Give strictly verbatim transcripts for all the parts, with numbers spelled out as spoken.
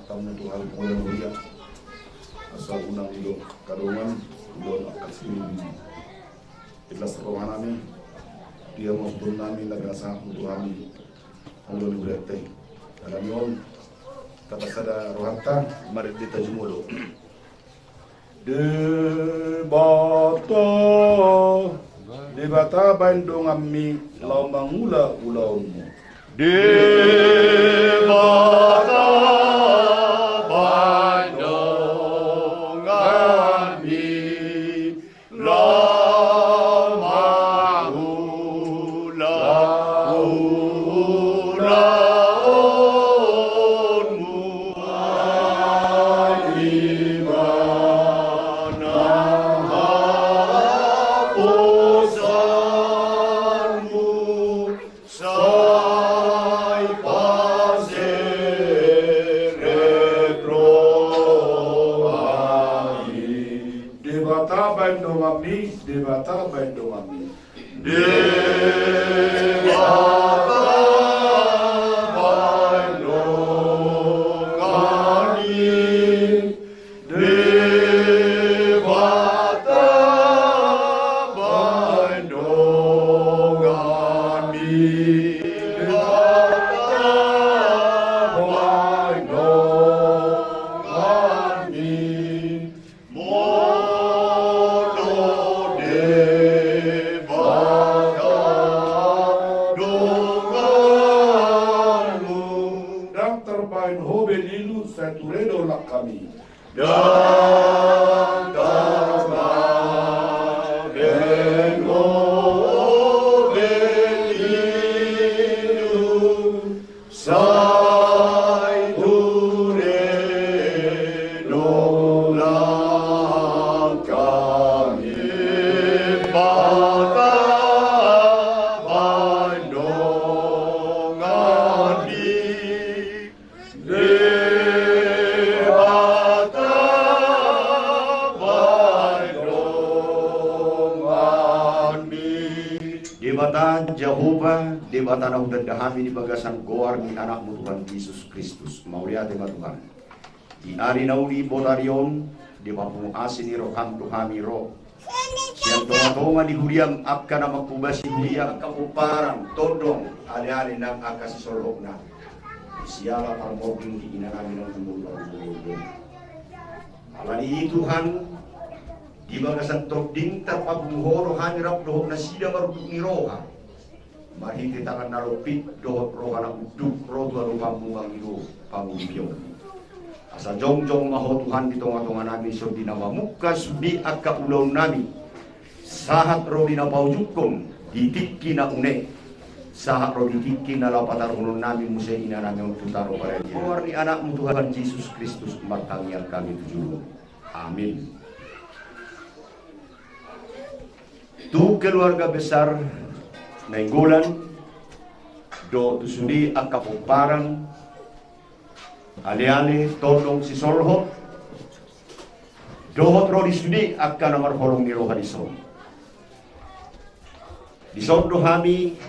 Hamu Tuhan, ulaon huria, asa unang i do kadongan, ulaon angka sini. Ikhlas roha nami, dia mau nami, lagi rasa Tuhan, ulaon huria te. Dalam yon, tata sada rohanta, mari kita jumolo. Debata, Debata baen donganmi, laho mangula ulaonmu. Debata baen donganmi, laho mangula ulaonmu. Ai Ibana haposanmu, sai paseret roha i. Debata baen donganmi, Debata baen donganmi. Debata baen donganmi, Debata baen donganmi, Debata baen donganmi. Molo Debata donganmu, ndang tarbahen ho be lilu, sai ture do langkami. Ndang tarbahen ho be lilu, sai ture do langkami. Debata baen donganmi, Debata baen donganmi. Debata Jahowa, Debata na hutanda hami di bagasan goar ni Anakmu Tuhan Jesus Kristus. Mauliate ma Tuhan. Di ari na uli botari on, dipapungu asi ni roham tu hami ro. Sian tongatonga ni huriam angka na manghobasi huria, angka pomparan, tondong, aleale nang angka sisolhotna. Siala parmording di inanami nang umur parmording. Alani i Tuhan, di bagasan tonding tarpapungu ho rohami rap dohot nasida marunduk ni roha. Marhite tangan na lompit dohot roha na unduk ro tu adopanmu mangido pangurupion. Asa jongjong ma ho Tuhan di tongatonganami songon di na mamungka sude angka ulaonnami. Sahat ro di na paujunghon di tingki na une. Sahat ro di tingki na laho pataruhononnami muse inanami on tu tano paradian. Goar ni Anakmu Tuhan Jesus Kristus martangiang hami tu jolom. Amin. Tu keluarga besar Nainggolan, dohot tu sude angka pomparan, aleale, tondong, sisolhot, dohot ro di sude angka na marholong ni roha dison. Dison do hami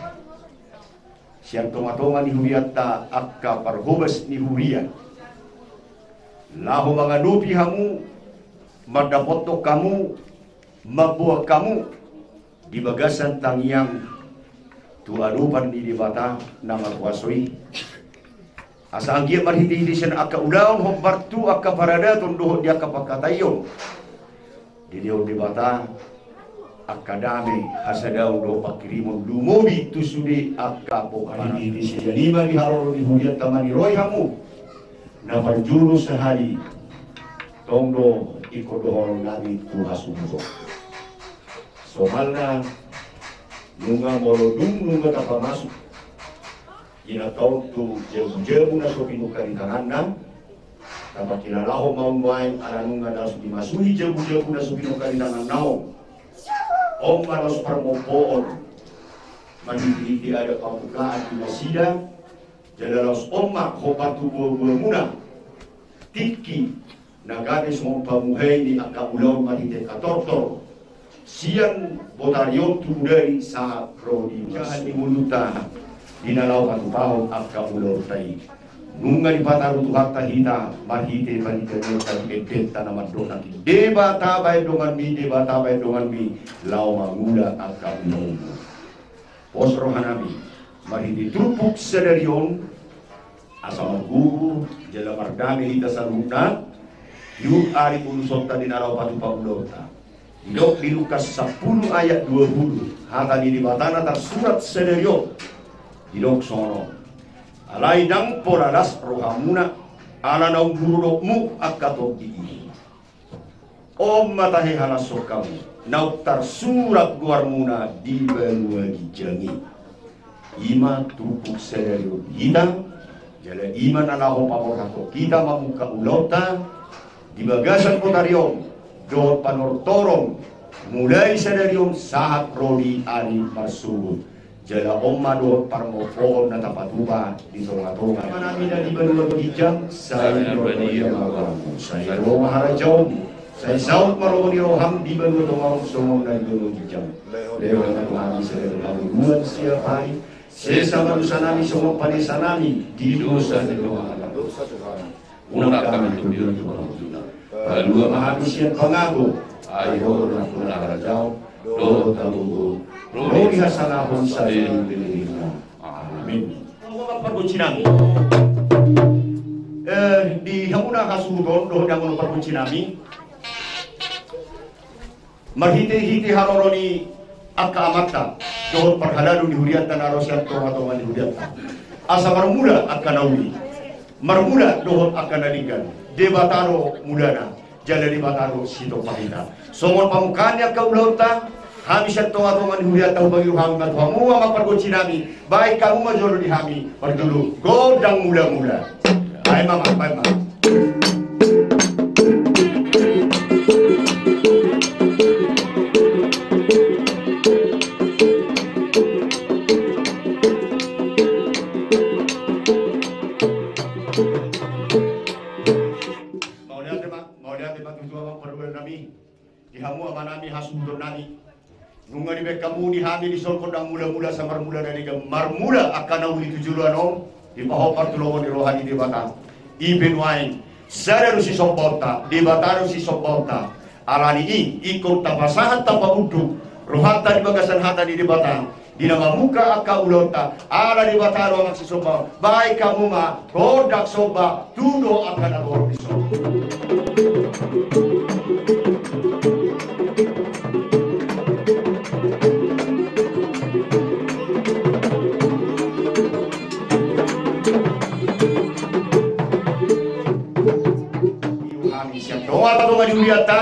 sian tongatonga ni hurianta angka parhobas ni huria. Laho mangadopi hamu, mandapothon hamu, mamboan hamu di bagasan tangiang tu adopan ni Debata na markuaso i. Asa anggiat marhitehite sian angka ulaon hombar tu angka paradaton dohot di angka pangkataion. Dilehon Debata angka dame, hasadaon dohot pangkirimon lumobi tu sude angka pomparan. Marhitehite sian i ma di haroro ni hurianta maniroi hamu. Na parjolo sahali tong do ingkon dohononnami tu hasuhuton. Somalna nunga molo dung nunga tapamasuk inanta on tu jabujabu na so pinungka ni tanganna, tapangkilalahon ma on nuaeng ala nunga laos dimasuhi jabujabu na so pinungka ni tanganna on. On ma laos parmompoon, marhitehite adat pambukaan di nasida, jala laos on ma hombar tu boaboamuna tingki na gabe songon pamuhai ni angka ulaon marhite hatortor sian botari on tu mudari sahat ro di jahan ni ngolunta di na laho patupahon angka ulaonta i. Nunga dipataru Tuhanta hita marhite pangidoanta di endenta na mandok nangkin: Debata baen donganmi, Debata baen donganmi, laho mangula angka ulaonmu. Pos rohanami marhite turpuk sadari on, asa margogo jala mardame hita saluhutna. Di ari ulusonta di na laho patupa ulaonta, didok di Lukas sampulu ayat dua pulu, hata ni Debata na tarsurat sadari on, didok songon on: Alai ndang pola las rohamuna, ala naung burunokmu angka tondi i. On ma tahe halashon hamu, naung tarsurat goarmuna di banua ginjang i. I ma turpuk sadari on di hita, jala i ma na laho paborhathon hita mamungka ulaonta di bagasan botari on, dohot panortoron mulai sadari on sahat ro di ari marsogot. Jala on ma dohot parmompoon na tapatupa di tongatonga. Amanami na di banua ginjang, sai na badia ma goarmu, sai ro ma harajaonmu, sai saut ma lomo ni roham di banua tonga on songon na di banua ginjang. Lehon ma tu hami sadari on hangoluan siapari, sesa ma dosanami songon panesanami di dosa ni dongan. Unang hami togihon tu pangunjunan. Palua ma hami sian pangago. Ai Ho do nampuna harajaon dohot hagogoon dohot hasangapon saleleng ni lelengna. Amin. Pargonsinami. Eh, di hamuna hasuhuton dohot di hamuna pargonsinami. Marhitehite haroro ni angka amanta dohot parhalado ni hurianta na ro sian tongatonga ni hurianta, asa marmula angka na uli, marmula dohot angka na denggan. Debata do mulana, jala Debata do sitompahinta. Songon pamungkaan ni angka ulaonta, hami sian tongatonga ni hurianta hupangido hami ma tu hamu amang pargonsinami, baen hamu ma jolo di hami parjolo gondang mulamula. Baen ma, baen ma. Mauliate ma, mauliate ma tutu amang pargual nami. Di hamu amanami hasuhutonnami. Nunga dibaen hamu di hami dison gondang mulamula, asa marmula na denggan, marmula angka na uli tu joloan on, dipahombar tu lomo ni roha ni Debata. I pe nuaeng sada do sisombaonta, Debata do sisombaonta. Alani i ingkon tapasahat tapaunduk rohanta di bagasan hata ni Debata. Di na mamungka angka ulaonta, ala Debata do amang sisomba, baen hamu ma gondang somba tu do angka na borngin somba. Hami sian tongatonga ni hurianta,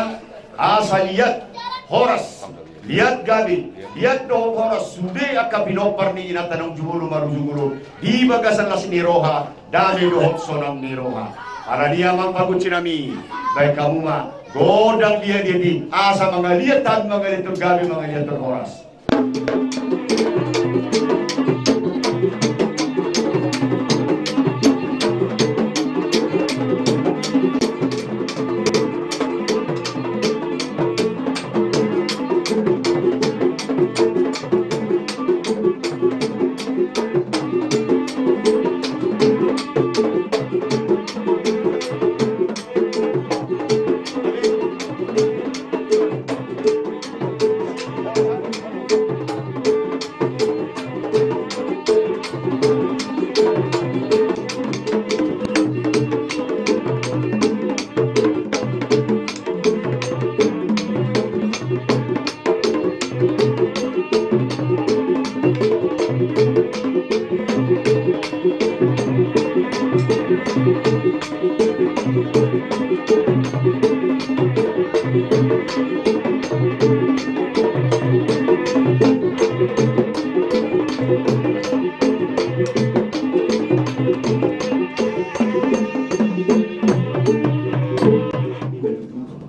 asa liat horas, liat gabe, liat dohot horas sude angka pinompar ni inanta naung jumolo marujung olo di bagasan las ni roha, dame dohot sonang ni roha. Alani i amang pargonsinami, baen hamu ma gondang liatliat i, asa mangaliat hami, mangaliathon gabe, mangaliathon horas.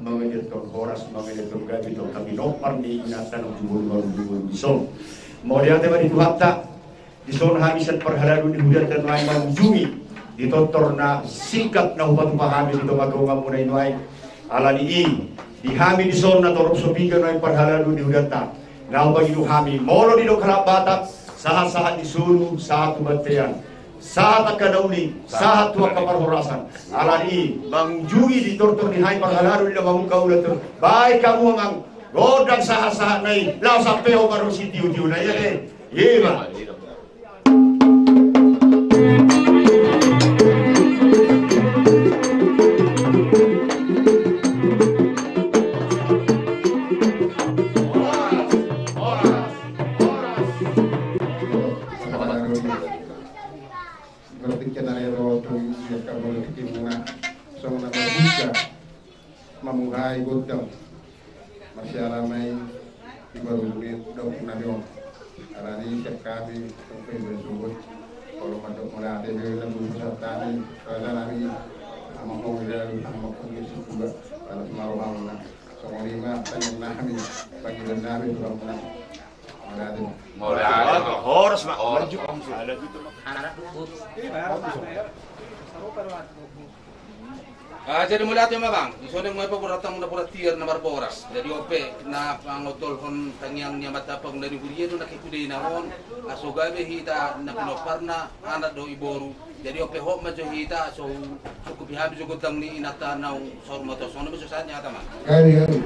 Mangaliathon horas, mangaliathon gabe tu angka pinompar ni inanta naung jumolo marujung olo dison. Mauliate ma di Tuhanta. Dison hami sian parhalado ni hurianta nuaeng mangujungi di tortor na singkat na hupatupa hami di tongatongamuna i nuaeng. Alani i, di hami dison na torop so piga nuaeng parhalado ni hurianta, na hupangido hami, molo didok halak Batak, sahatsahat ni solu sahat tu bontean. Sahat angka na uli, sahat tu angka parhorasan. Alani i, mangujungi di tortor ni hami parhalado di na mamungka ulaon, baen hamu amang gondang sahat-sahat na i, laos sampe ho ma ro sitiu-tiu na i ate. Ima. Berarti kita rero tu ia kamu lagi muna. Songon na mambuka, mamuhai gondang. Marsiala ma i di baru ni daun nari on. Alani siap hami sampai bersuhut. Kalau mandok mula ate be na bulu santani, kalau nami ama hong ida ama hong isi juga. Kalau semaru hamna. Songon i ma tanya nami, panggilan nami tu hamna. Mauliate. Mauliate. Horas ma. Horas. Ah, jadi mauliate ma bang. Isoneng ma i paborhatta muna borhat tiar na marboras. Jadi on pe na pangondolhon tangiang ni amanta pangula ni huria do na keku dei na on. Aso gabe hita na pinomparna anak do i boru. Jadi on pe hot ma jo hita so cukupi hami jo gondang ni inanta naung saur matua songon na ma jo saat ni hata ma. Gari, gari.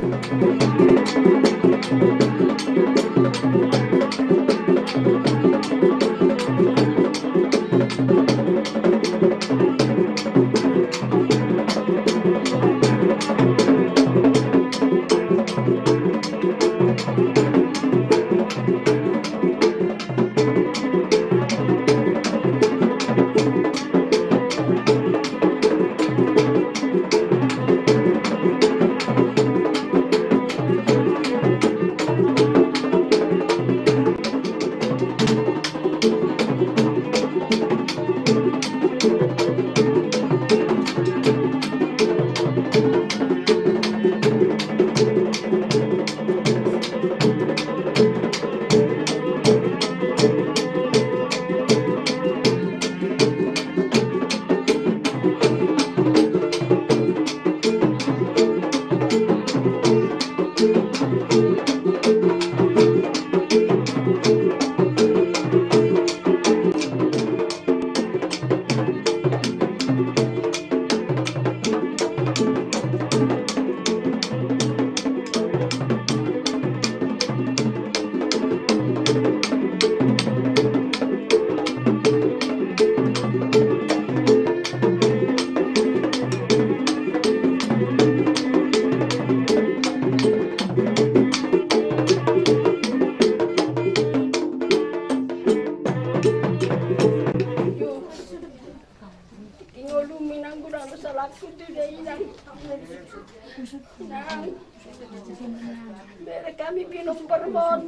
Tingolumi nang godang do salangku tu da inang. Nang. Bere hami pinompar mon.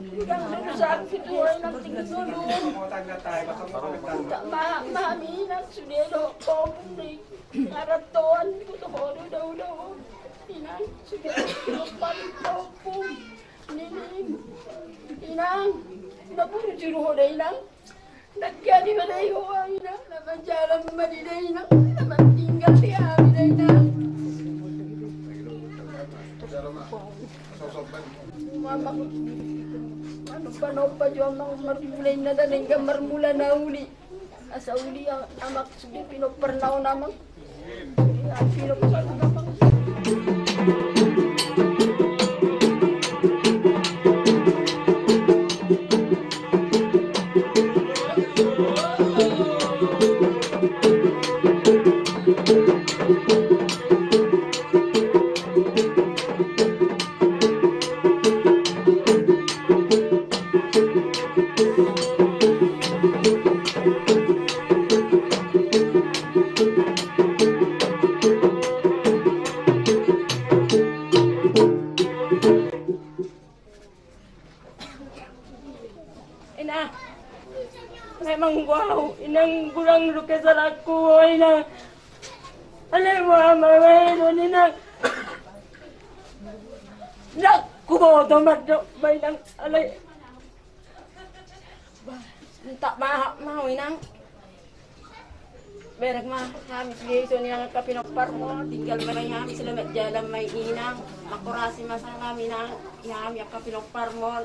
Godang do salangku tu inang tingolumi. Minta maaf ma hami inang sude do pompung ni. Ngarantoan tu ho do dahu-dahu. Inang sude do pinompar pompung. Inang, na burju do ho da inang. Ndang jadi ma da i ho inang, na manjalam ma di da inang, na maninggal di hami da inang. Mama, manomba-nomba jo amang marmula inna da denggan marmula na uli. Asa uli a-, amak sude pinompar na on amang. Uli a pinompar na on amang. Inang, memang gua, inang godang do kesalahonku, inang. Alai gua mama, inang. Nang, kuboto mandok ma inang, alai. Minta maaf ma ho inang. Bereng ma hami sude ison inang angka pinomparmon, tinggal ma i hami selamat jalan ma i inang. Mangkorasi ma hami inang, i hami angka pinomparmon.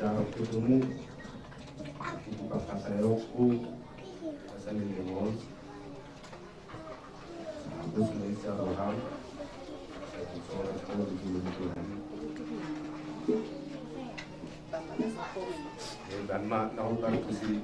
jarang ketemu, di pangkataion ku, asa ni lemon. Agus Malaysia Roham. Saya bicara kau di Tuhan. Ya, dan mak, kau kan kusi.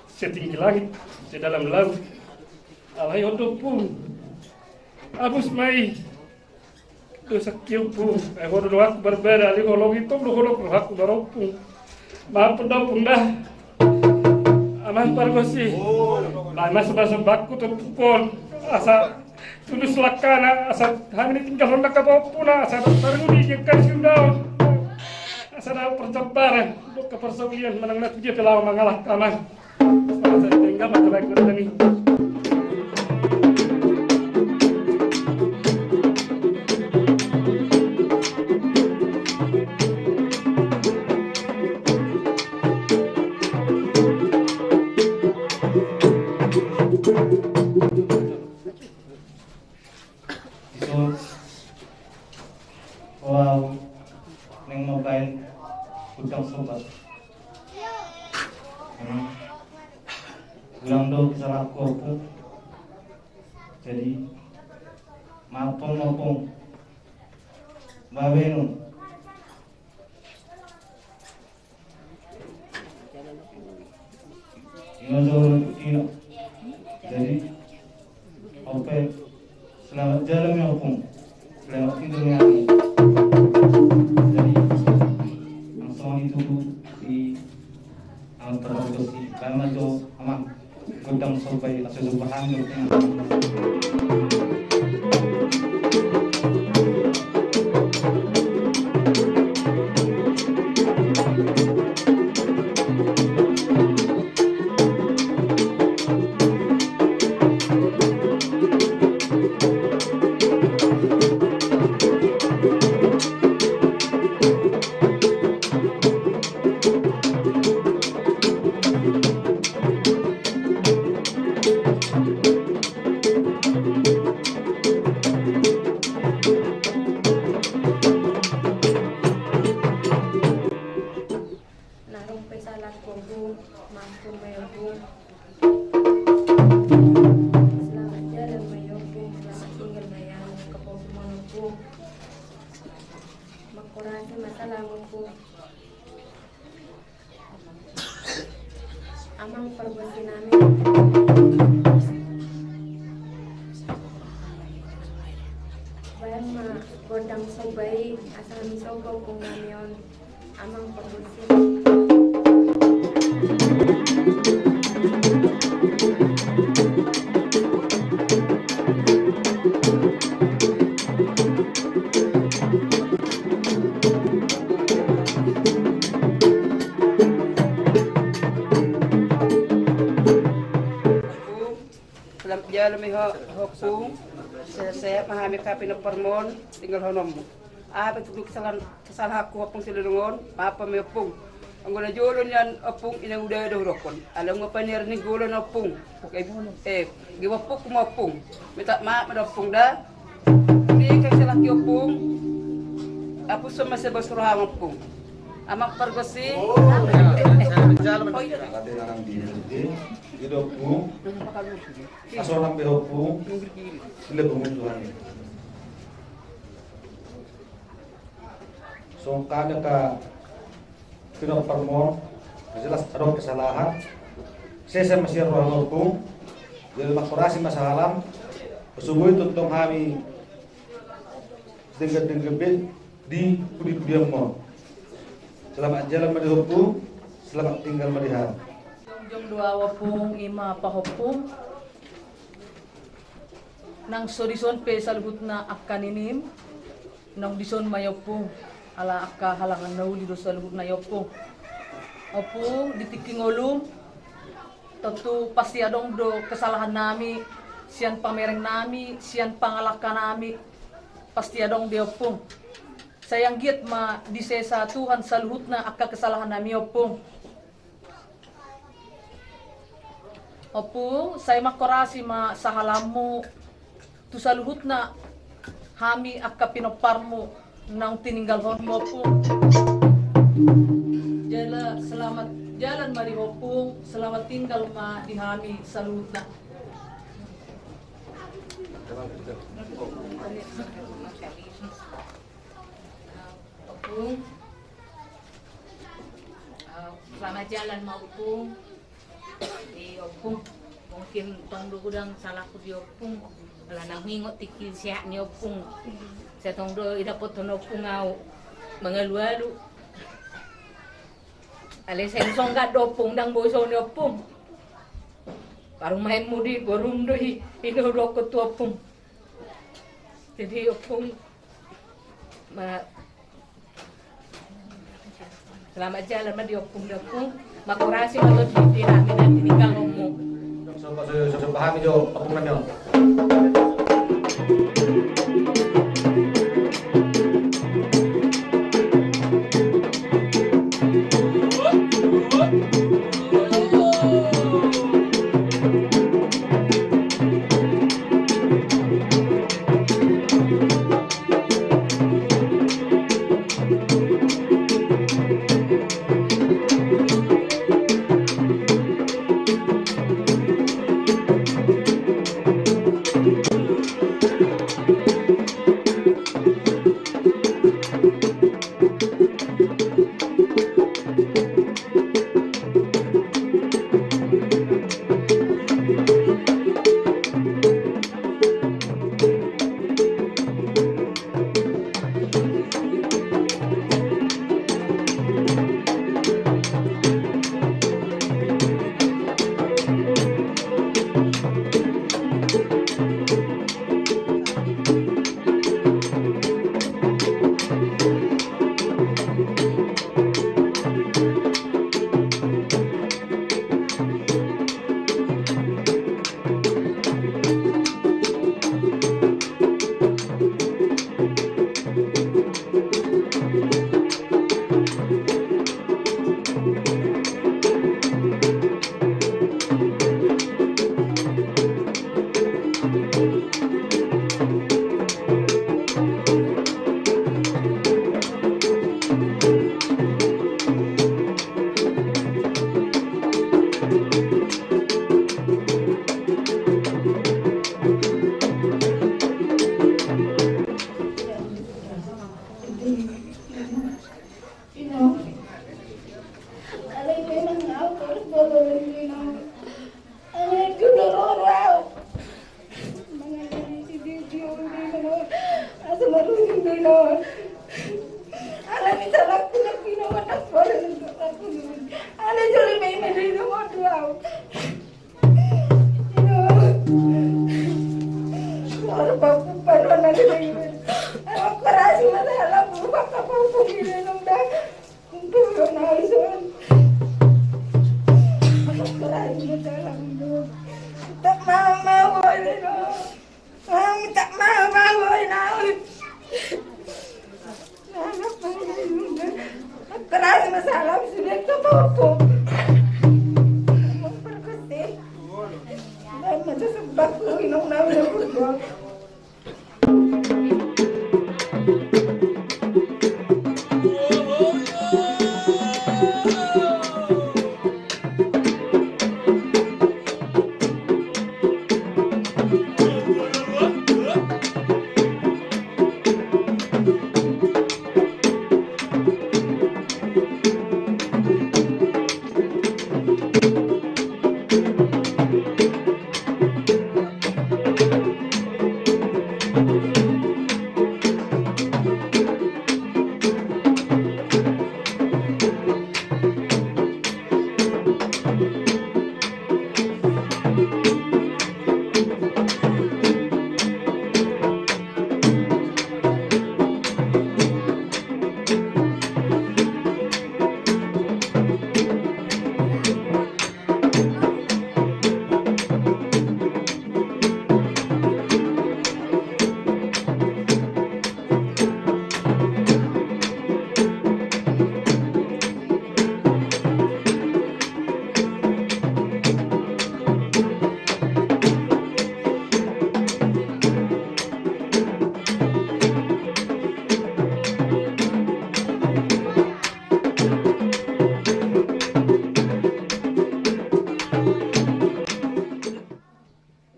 setinggi langit, sedalam laut. Alai on do, Ompung, hapus ma i dosangki, Ompung. Ai ho do dohakku barbada, alai holong i tong do ho do dohakku, Ompung. Maaf da, Ompung, da. Amang pargonsi, baen ma somba-sombaku tu ompungkon, asa tulus langkana, asa hami na tinggalhon angka pahompu na, asa taruli di angka siulaon, asa dapot parjamparan dohot angka parsaulian manang na tudia pe laho mangalangka, Amang. Asa denggan ma tu baik kota kami. Dison, wow, naeng mambaen gondang somba. Memang ulang do kesalahanku, Ompung. Jadi, maaf, Ompung. Baen on. Ino jolo ino. Jadi, ope, selamat jalan ya, Ompung. Selamat tinggal ya. Jadi, langsung itu di Amang pargonsi, baen ma jo, Amang, gondang somba i, asa somba hami. Na ro pe kesalahanku, Ompung, maaf ma i, Ompung. Selamat jalan ma i, Ompung, selamat tinggal ma i, Ompung. Mangkorasi ma sahalakmu, Ompung. Amang pargonsi nami, baen ma gondang somba i asa hami somba ompung nami on, Amang pargonsi. Selamat jalan ma i, Ompung. Sehat-sehat ma hami angka pinomparmon, tinggalhononmu. Aha pe tutu kesalahan, kesalahanku, Ompung, sian leleng on, maaf ma i, Ompung. Anggo na jolo nian, Ompung, inang uda do hudokkon. Alai nunga panear ni golan, Ompung. Eh, gabe ompungku ma, Ompung. Minta maaf ma da, Ompung, da. Di angka salahki, Ompung. Hapushon ma sian bagas roham, Ompung. Amang pargonsi. Oh, iya. Di do, Ompung. Asa unang be, Ompung, dilehon Tuhan i. Songon hami angka pinomparmon, jelas adong kesalahan. Sesa ma sian roham, Ompung. Jadi mangkorasi ma sahalam. Pasu boi tongtong hami denggan-denggan be di pudi-pudianmon. Selamat jalan ma di ho, Ompung, selamat tinggal ma di hami. Jongjong do au, Ompung, i ma pahompum. Nang so dison pe saluhutna angka ninim, naung dison ma i, Ompung. Ala angka halangan na uli do saluhutna i, Ompung. Ompung, di tingki ngolum, tontu pasti adong do kesalahan nami, sian pamereng nami, sian pangalangka nami, pasti adong be, Ompung. Sai anggiat ma disesa Tuhan saluhutna angka kesalahan nami, Ompung. Ompung, sai mangkorasi ma sahalammu tu saluhutna hami angka pinomparmu naung tininggalhonmu, Ompung. Jala selamat jalan ma di ho, Ompung, selamat tinggal ma di hami saluhutna. Ompung. Selamat jalan ma, Ompung. Ompung, mungkin tong do godang salahku di ompung. Ala nunga huingot tingki sehat ni ompung. Sai tong do idapothon ompung au mangalualu. Alai sai songgat do ompung, ndang boi songon i ompung. Parumaenmu di borum do i, i do dohonon tu ompung. Jadi ompung ma, selamat jalan ma di ompung, di ompung. Mangkorasi ma tong di hami na tininggalhonmu. Sopa, sopa, sopa hami jo ompung nami on.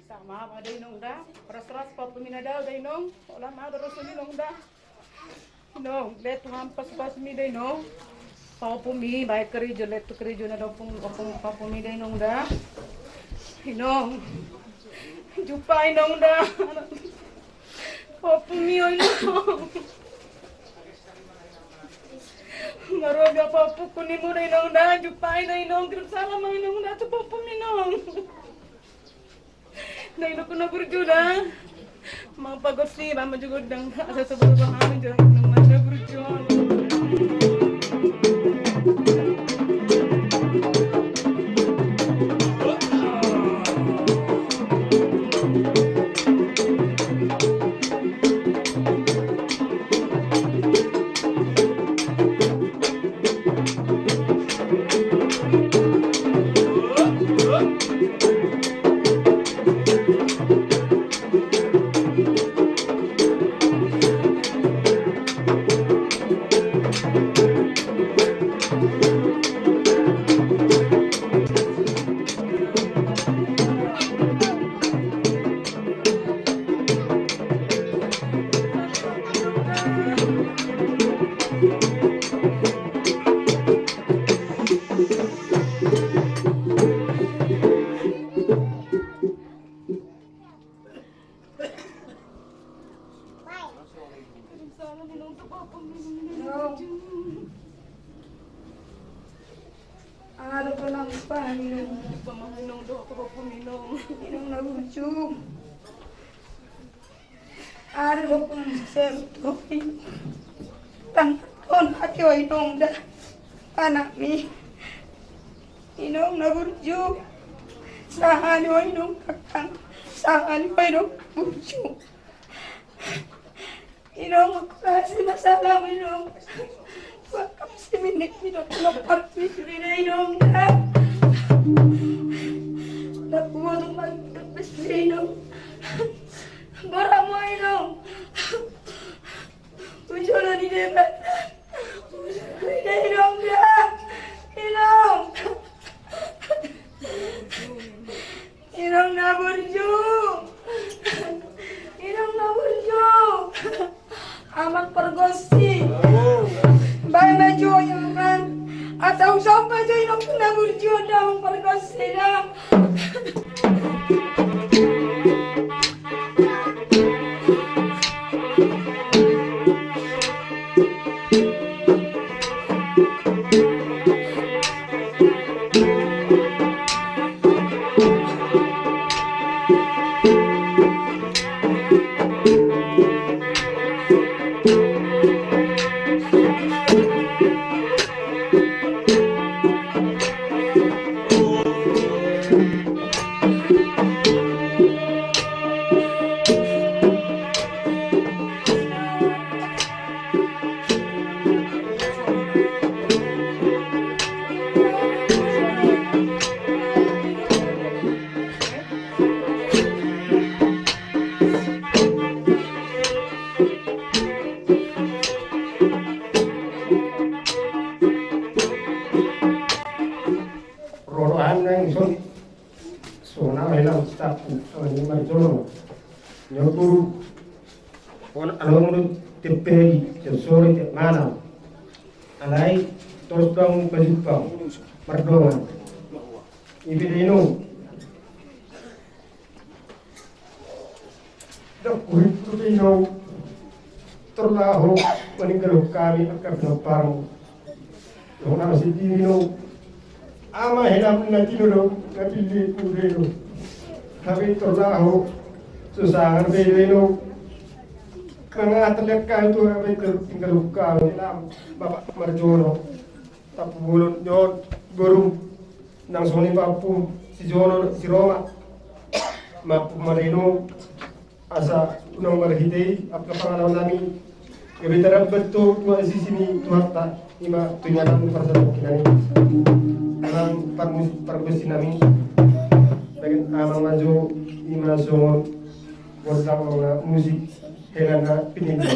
Isa ma, ma da inong da. Horas-horas pahompumi na dao da inong. Holan ma da ro soni inong da. Inong, lehet tu hami pasu-pasumi da inong. Pahompumi, bahen karejo, lehet tu karejo na da ompung, ompung pahompumi da inong da. Inong, jumpa inong da. Pahompu mi o inong. Marrobi pahompu ku nimu da inong da, jumpa inong, kirim salam ma inong da tu pahompu mi inong. Inong, inongku na burju da. Amang pargonsi, amang jolo gondang. Asa sabar bahan jala inong na burju. Inong. Adong do na burju. Inong. Inong na burju. Adong do na burju. Tangan on ate o inong da. Anakmi. Inong na burju. Sahali o inong kakang. Sahali o inong burju. Inong, makasih masalah inong. Makasih minik mi do inong, parti rina inong da. Daku botu mangkepes inong. Boramu inong. Ujolo di debat. Ujolo di inong da. Inong. Inong na burju. Inong na burju. Amang pargonsi. Baen ma jo inong. Asa husomba jo inong na burju da amang pargonsi da. Ro do hami nang ison. Sonang hela ustadku, sonang ni marjolo. Nyokuru. On along do teperi, sore te manau. Alai tos bang pajumpang mardongan. Ipe da inong. Dok kuhip tu inong. Torlaho maninggalhon hami angka pinomparmu. Dohot ama sendiri do. Ama hela na tinodo na pillit do. Hape torlaho so sanga be do. Mangatar di angka tu hape tinggal hami hela bapak marjolo. Tampubolon jolo boru nang songon i pahompu si Jono si Roma. Mampu marino. Asa unang marhite i angka pangalaho nami gabe tarambat tu, tu sisi ni Tuhanta, ima tu inganan ni parsada pokki nami. Nang parmus-, pargonsi nami bagian amang majo ima songon gondang na musik hela na pinillit.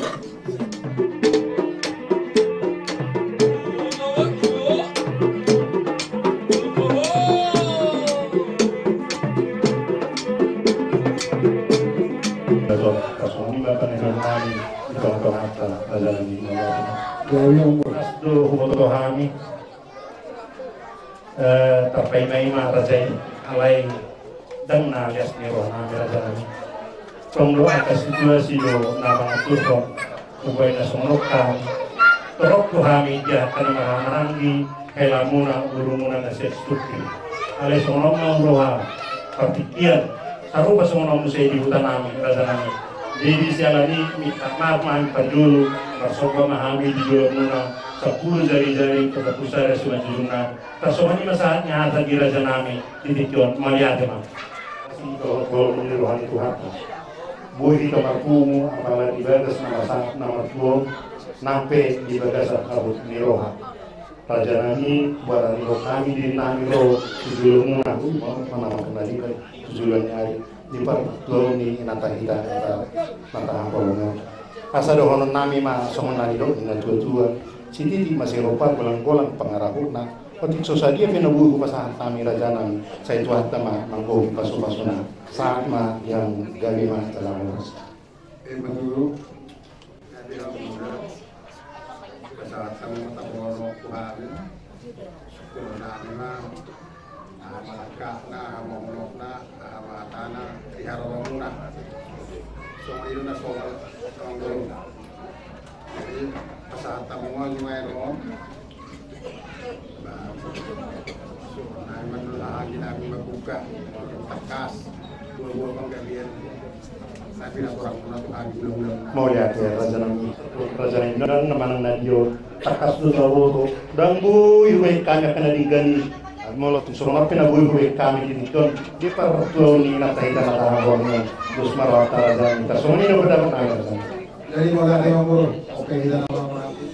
Pasuni ma pangidoan nami di tongtonganta, raja nami na martua. Gabe. Ras do huboto hami. Eh, tarpaima-ima raja i, alai Ndang na lias ni roha nami, raja nami. Tong do angka situasi do na mangaturhon. Umbahen na songon on hami, torop do hami di angka na marhahamaranggi helamuna, borumuna na sian Sitokiri. Alai songon on ma roha partingkian, sarupa songon on muse di huta nami, raja nami. Jadi siala ni i minta maaf ma hami parjolo, marsomba ma hami di jolomuna, sampulu jari-jari, sampulu sada simanjujungna. Tarsongon i ma sahat ni hata di raja nami di tingki on, mauliate ma. Asi dohot holong ni roha ni Tuhanta. Boi hita marpungu, apala di bagas na marsahat na martua on, nang pe di bagasan hahut ni roha. Raja nami, barani roha nami, diri nami ro tu jolomuna, manang na di tu joloan ni ari. Di partuaon ni inanta hita, inanta na tahaholongan. Asa dohonon nami ma songon na nidok ni na tua-tua: Sititi ma siropa, golang-golang pangarahutna. Otik so sadia pe na boi hupasahat hami, raja nami, sai Tuhanta ma manggohi pasu-pasuna. Sahat ma di hamu, gabe ma jala horas. Ima tutu. Jadi, alhamdulillah. Pasahat hamu ma taboan tu hami. Syukur nami ma. Aha ma langkatna, aha ma unokna, aha ma hatana di haroromuna. Songon i do na somal, songon i do. Jadi, pasahat hamu ma jumai ro. Ba, so, nai mandul haha ginami mabuka, tangkas, dua-dua panggabean. Tapi na kurang puna tu hami ulang-ulang. Mauliate, raja nami, raja nami, ndang na manang na dio, tangkas do taboto, ndang boi hubaen hami angka na denggan i. Molo tung songon on pe na boi hubaen hami di tingki on, di partuaon ni inanta hita na tahaholongan. Dos ma rohanta, raja nami, tarsongon i do pendapat nami, raja nami. Jadi mauliate ma, boru. Oke, hita na mauliate.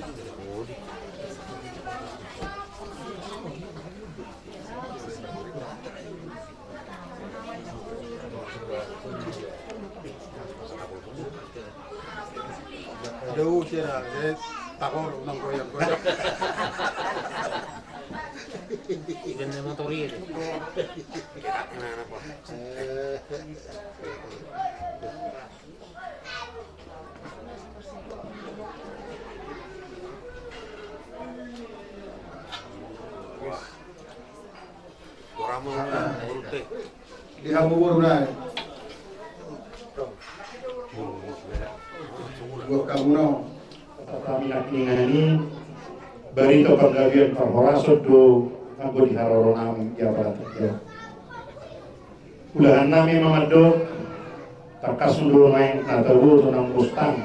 Ada usir, ah, eh, takut nang goyang-goyang. Ikan motor ini. Eh. Di hamu boru nai. Buat hamu na. Kami nangkiningan i, barita panggabean parhorasan do anggo di haroro nami di apala tingki on. Ulahan nami ma mandok, tangkas do nuaeng na taboto nang bostang.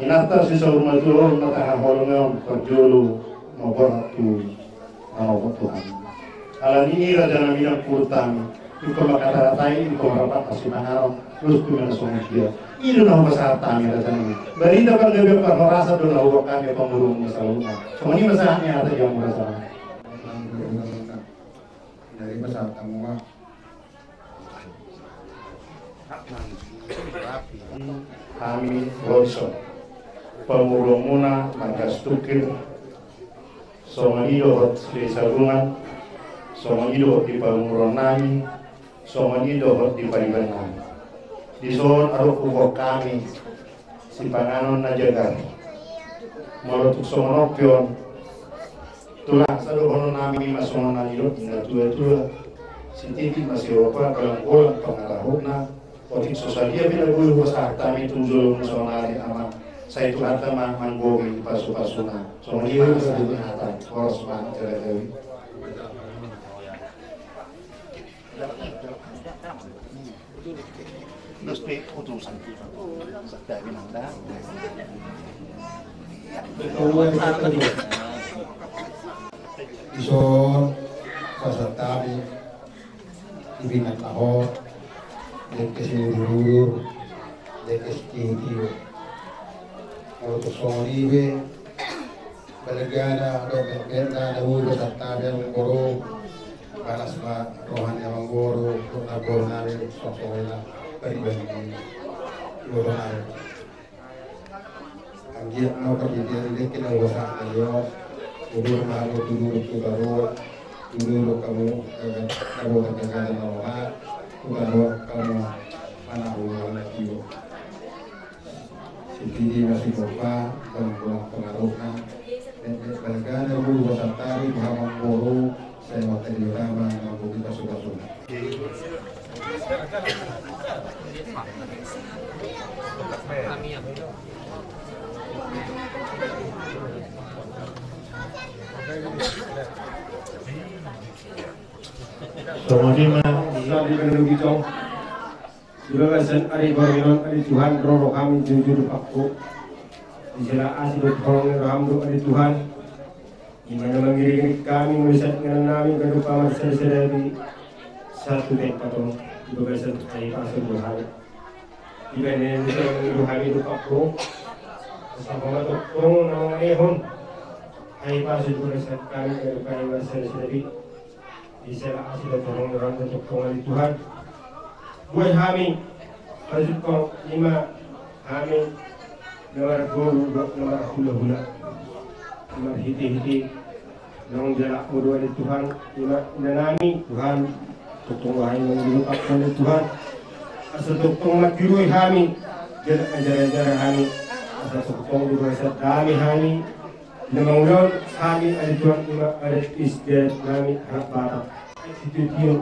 Inanta si saur matua on na tahaholongan, parjolo ma borhat tu na manggohi Tuhan. Alani i, raja nami, nang purut hami, ingkon mangkatahon hata i, ingkon marrapatna sipanganon, terus tu mena songon dia. I do na hupasahat hami, raja nami. Barita panggabean parhorasan do na huboan hami, pangurung masalah. Songon i ma sahat ni hata di hamu, raja nami. Dari pasahat hamu ma. Hami ro dison, pamoruonmuna marga Sitokiri, songon i dohot Silahisabungan, songon i dohot di pamoruon nami, songon i dohot di pariban nami. Dison adong huboan hami sipanganon na jagar. Molo tung songon on pe on, tulang, asa dohonon nami ma songon na nidok ni na tua-tua: Sititi ma siropa, golang-golang pangarahutna. Otik so sadia pe na boi hupasahat hami tu jolomu sonari, Amang, sai Tuhanta ma manggohi pasu-pasuna. Songon i ma sahat ni hata. Horas ma, jala gabe. Dos pe utusan. Santabi nang da. Dison pasahat hami, ibinat na hot, dengke siudur-udur, dengke sitio-tio. Molo tung songon i be, balgana dohot betbetna na boi hupasahat hami, amangboru. Palas ma roha ni amangboru dohot namboru nami, songon i ma pariban ni boru nami. Anggiat ma pardengkean na hupasahat nai on, udur ma hamu tu dolok tu joloan, udur hamu, eh, na binoto jagalan na lomak, tu joloan hamu manahu na tio. Sititi ma siropa, golang-golang pangarahutna. Balgana boi hupasahat hami tu hamu amangboru, sai Tuhanta ma manggohi pasu-pasuna. Songon i ma, sadi panalugitong. Di bagasan ari parmingguon, ale Tuhan, ro roham, jujur dohot Ho. Di sela asi dohot holong ni roham do, ale Tuhan, i ma na mangiringiring hami molo sahat inganan nami ganup pamarsadasada i, sahat tu tempat on, di bagasan hahipason do hami. Di bagasan hahipason do hami dohot Ho, asa Ho ma tongtong na mangalehon hahipason di bagasan hami ganup pamarsadasada i. Di sela asi dohot holong ni roham do tongtong, ale Tuhan, boi hami pajumpang, i ma hami na marboru dohot na marhulahula, marhitehite naung dialap Ho do, ale Tuhan, i ma inanami, Tuhan, tongtong hami mangiringiring Ho, ale Tuhan, asa tongtong manghirui hami, jala manjarajara hami, asa tongtong di bagasan dame hami, na mangulahon hami, ale Tuhan, i ma adat istiadat nami halak Batak. Sitio-tio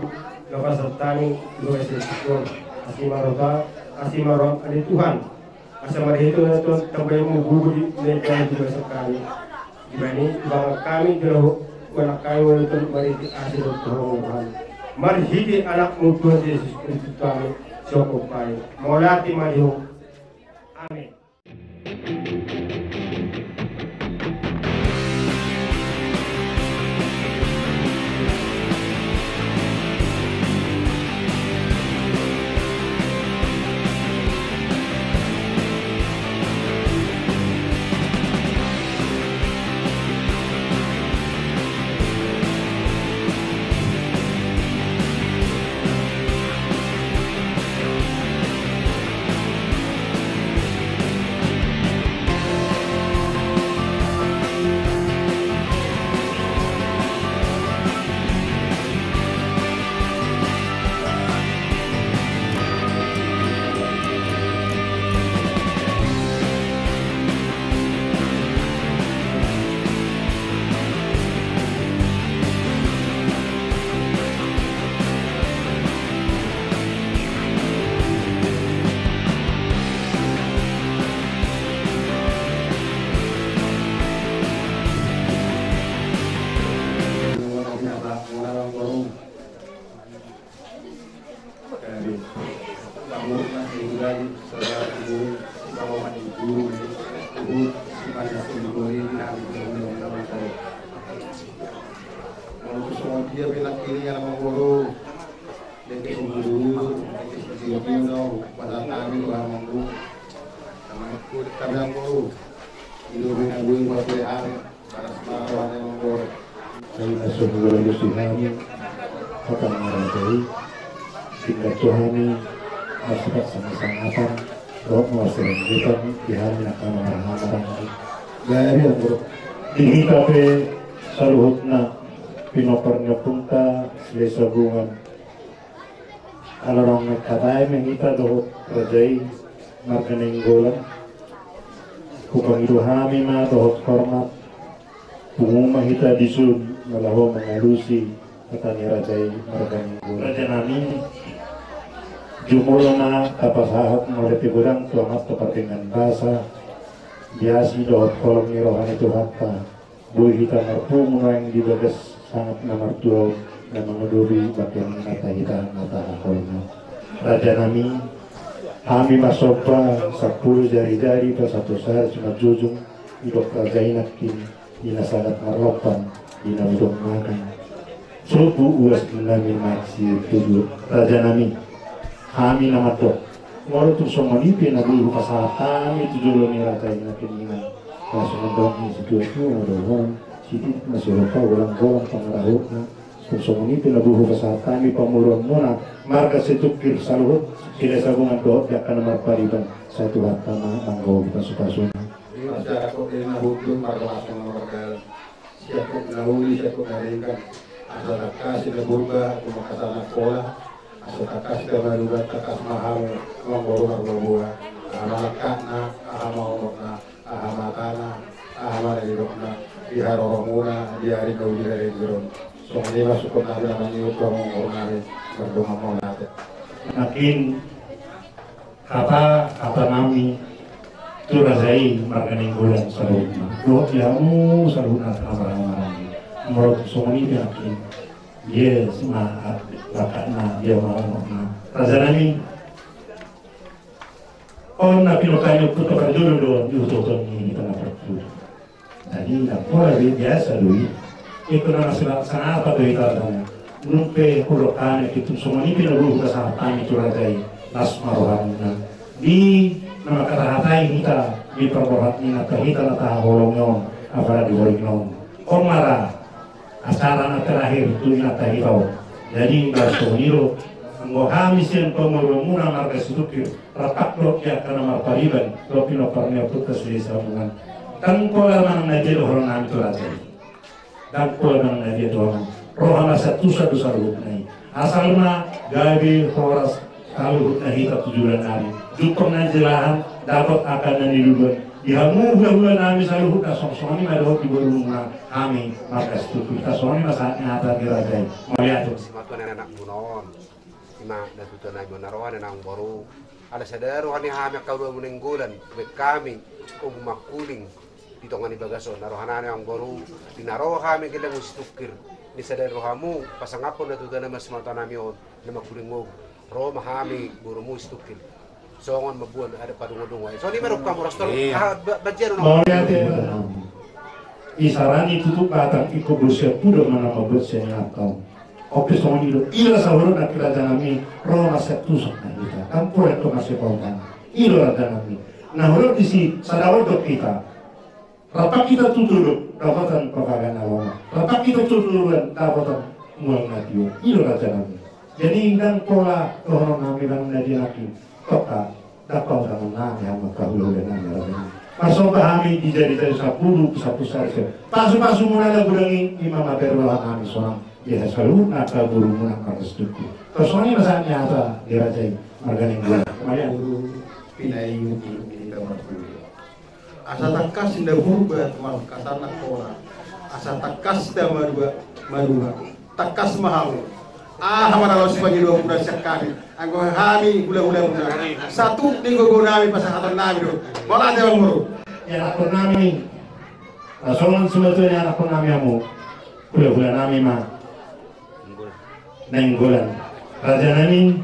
na pasahat hami di bagasan tingki on, asi ma roham, asi ma roham, ale Tuhan, asa marhite on, ale Tuhan, tambai ma gogo di, di, di bagasan hami. Di bagasan hami jala huanak hami, ale Tuhan, marhite asi dohot holong ni roham, marhite Anakmu Tuhan Jesus Kristus, Tuhan, sihophop hami. Mauliate ma di Ho. Amen. Molo songon dia pe nangkiningan, amang boru, dengke sumururu, dengke sitio-tio, pasahat hami tu amang boru. Amang boru, kami amang boru, i do pe na boi pasahat hami. Sai na so hualusi hami hata ni raja i, singkat tu hami marsipasahat-sahatan dohot marsiranggit di hami na marhahamaranggi. Jadi, di hita pe saluhutna pinompar ni ompunta Silesabungan, ala naung naeng hata i ma hita dohot raja i marga Nainggolan. Hupangido hami ma dohot hormat, pungu ma hita dison na laho mangalusi hata ni raja i marga Nainggolan. Raja nami, jumolo ma tapasahat mauliate godang tu Amanta Pardenggan Basa, di asi dohot holong ni roha ni Tuhanta. Boi hita marpungu nuaeng di bagas sangap na martua on, na mangadopi bangkeng na tahitahang na tahaholongi. Raja nami, hami marsomba sampulu jari-jari, pasahat sari simanjujung, didok raja i nangkin, di na sagat marlompan, di na udon mangan. Sobu uas nami maksi tudu. Raja nami, hami na mandok, molo tung songon i pe na boi hupasahat hami tu jolo ni raja i nangkin, inang. Laos mandok ni situa-tua, dohot sititi na siropa, golang-golang pangarahutna. Tung songon i pe na boi hupasahat hami pamoruonmuna marga Situngkir saluhut, Silesabungan dohot di angka na marpariban, sai Tuhanta ma manggohi pasu-pasuna. Ima sianak ni na hundul marlangsung na mardalan. Sianak na uli, sianak na denggan. Asa tangkas na Purba, tumangkas na Pola. Asa tangkas na Madura, tangkas ma hamu, amang boru Marbaboa. Aha ma langkatna, aha ma unokna, aha ma hatana, aha ma na nidokna di haroromuna di ari na uli na denggan on. Songon i ma sungkun nami na mangihut hamu, mangihut nami, mardongan ma hami. Nangkin hata, hata nami tu raja i marga Nainggolan saluhutna. Dohot di hamu saluhutna na marhahamaranggi. Molo tung songon i pe nangkin, dia ma langkatna, dia ma langkatna. Raja nami, on na pinungka ni ompunta parjolo do diutoton ni hita na parjolo. Jadi ndang pola be, biasa do i. Ingkon na masila sangapa do hita tama. Nunga pe hudok hami, tung songon i pe na boi hupasahat hami tu raja i, las ma rohamuna. Di na mangkatahatai hita di parborat ni inanta hita na tahaholongi on, apala di borngin on. On ma ra acara na terakhir tu inanta hita on. Jadi ndang songon i do, anggo hami sian pamoruonmuna marga Situngkir, rap do di angka na marpariban dohot pinompar ni ompunta sude Sambungan. Ndang pola manang na dia dohonon nami tu raja i. Ndang pola manang na dia dohonon. Roha na siantusan do saluhutna i. Asal ma gabe horas saluhutna hita tu joloan nari. Jumpang na nijelahan, dapot angka na niluluan. Di hamu hulahula nami saluhutna, songon i ma dohot di borumuna hami marga Situngkir. Songon i ma sahat ni hata ni raja i. Mauliate. Simatua ni anakmuna on, ima na tutu nami on, na roha ni amangboru. Ala sada roha ni hami angka uluanmu Nainggolan, baen hami obu mangkuling di tonga ni bagas on. Na roha nami amangboru, di na ro hami gellengon Situngkir, di sada rohamu pasangaphon na tutu nami on, simatua nami on, na mangkuling obu. Ro ma hami borumu Situngkir. Songon mamboan adat padungodungo. Songon i ma dohot hamu, rastor. Iya. Ah, ba-, bajian on. Mauliate. Isarani tutup batang, ingkon boi sian puda ma na mambuat sian inanta. Oke, songon i do. Ila sahuron na raja nami, ro ma siantusan na hita. Ndang pola ingkon masipahutangan. I do raja nami. Na hudok disi, sada hudok hita. Rap hita tu Tolop, dapotan Papaga na lomo. Rap hita tu Toruan, dapotan Mual na tio. I do raja nami. Jadi ndang pola dohonon nami manang na dia nangkin. Toktok, ndang pahutangon nami hamu angka hulahula nami, raja nami. Marsomba hami di jari-jari sampulu, sampulu sari. Pasu-pasu muna na godang i, ima ma berroha nami sonang. Di saluhutna angka borumuna marga Situngkir. Songon i ma sahat ni hata di raja i, marga Nainggolan. Mauliate. Boru pinaingot-ingot ni hita martolu. Asa tangkas na burba tu malangkatan na hora. Asa tangkas na marua, marua. Tangkas ma hamu. Aha ma na laos pangidoanmuna sian hami. Anggo hami hulahula muna. Sahat ni gogo nami pasahaton nami do. Mauliate ma boru. Ianakhon nami. Songon simatua ni anakhon nami hamu. Hulahula nami ma. Nainggolan. Raja nami,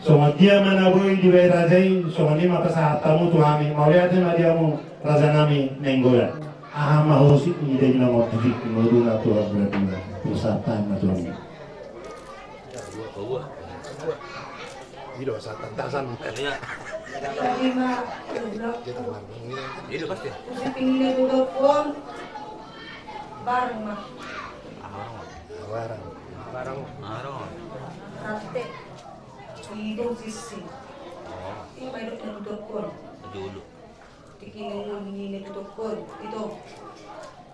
songon dia ma na boi dibaen raja i, songon i ma pasahat hamu tu hami, mauliate ma di hamu, raja nami Nainggolan. Aha ma husip ni daging na mardaging, ngolu na tu hamu na dua, pasahat hami ma tu hami. Dua, dua. Dua. Dua, satu, tasan. Iya. Jadi ma, dua. Iya, pasti. Husip ni daging na dua, barang ma. Barang. Barang. Barang. Rate. Ido sisi. Oh. Ima ido na dudokon. Jolo. Tiki nungun ni na dudokon. Ito.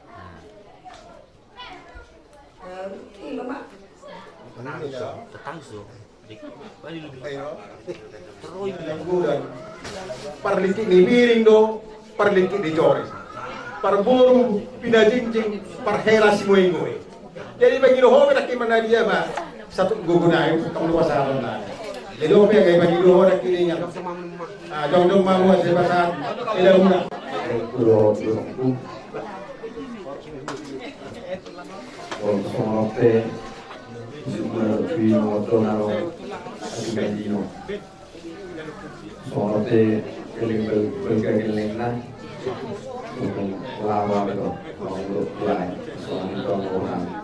Hmm. Baru ima ma. Tetangso. Parlingkit ni piring do, parlingkit ni jori. Parboru pinajingjing, parhela sigoigoi. Jadi bagi do ho pe nangkin ma na dia ma. Satu gogo nai, kamu lupa salah nai. Jadi ho pe bagi do ho nangkin. Ah, jongjong ma mua sebasan. Tidak guna. Songon pe, binoto na ro, ati bajino. Songon pe, geleng bel-, belga gelengna. Lawa beto, songon pe, songon pe, songon pe.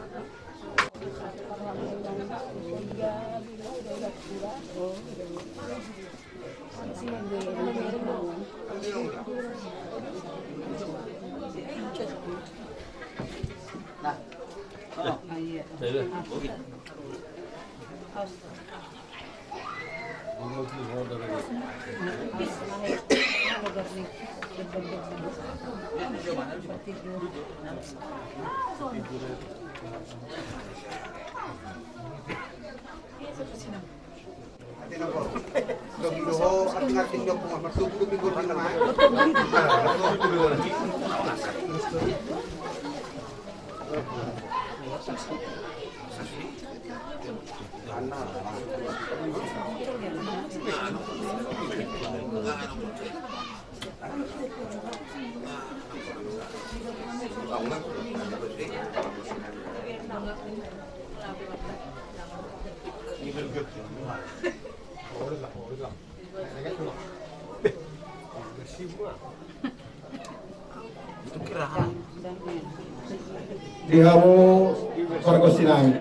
Di hamu pargonsi nami.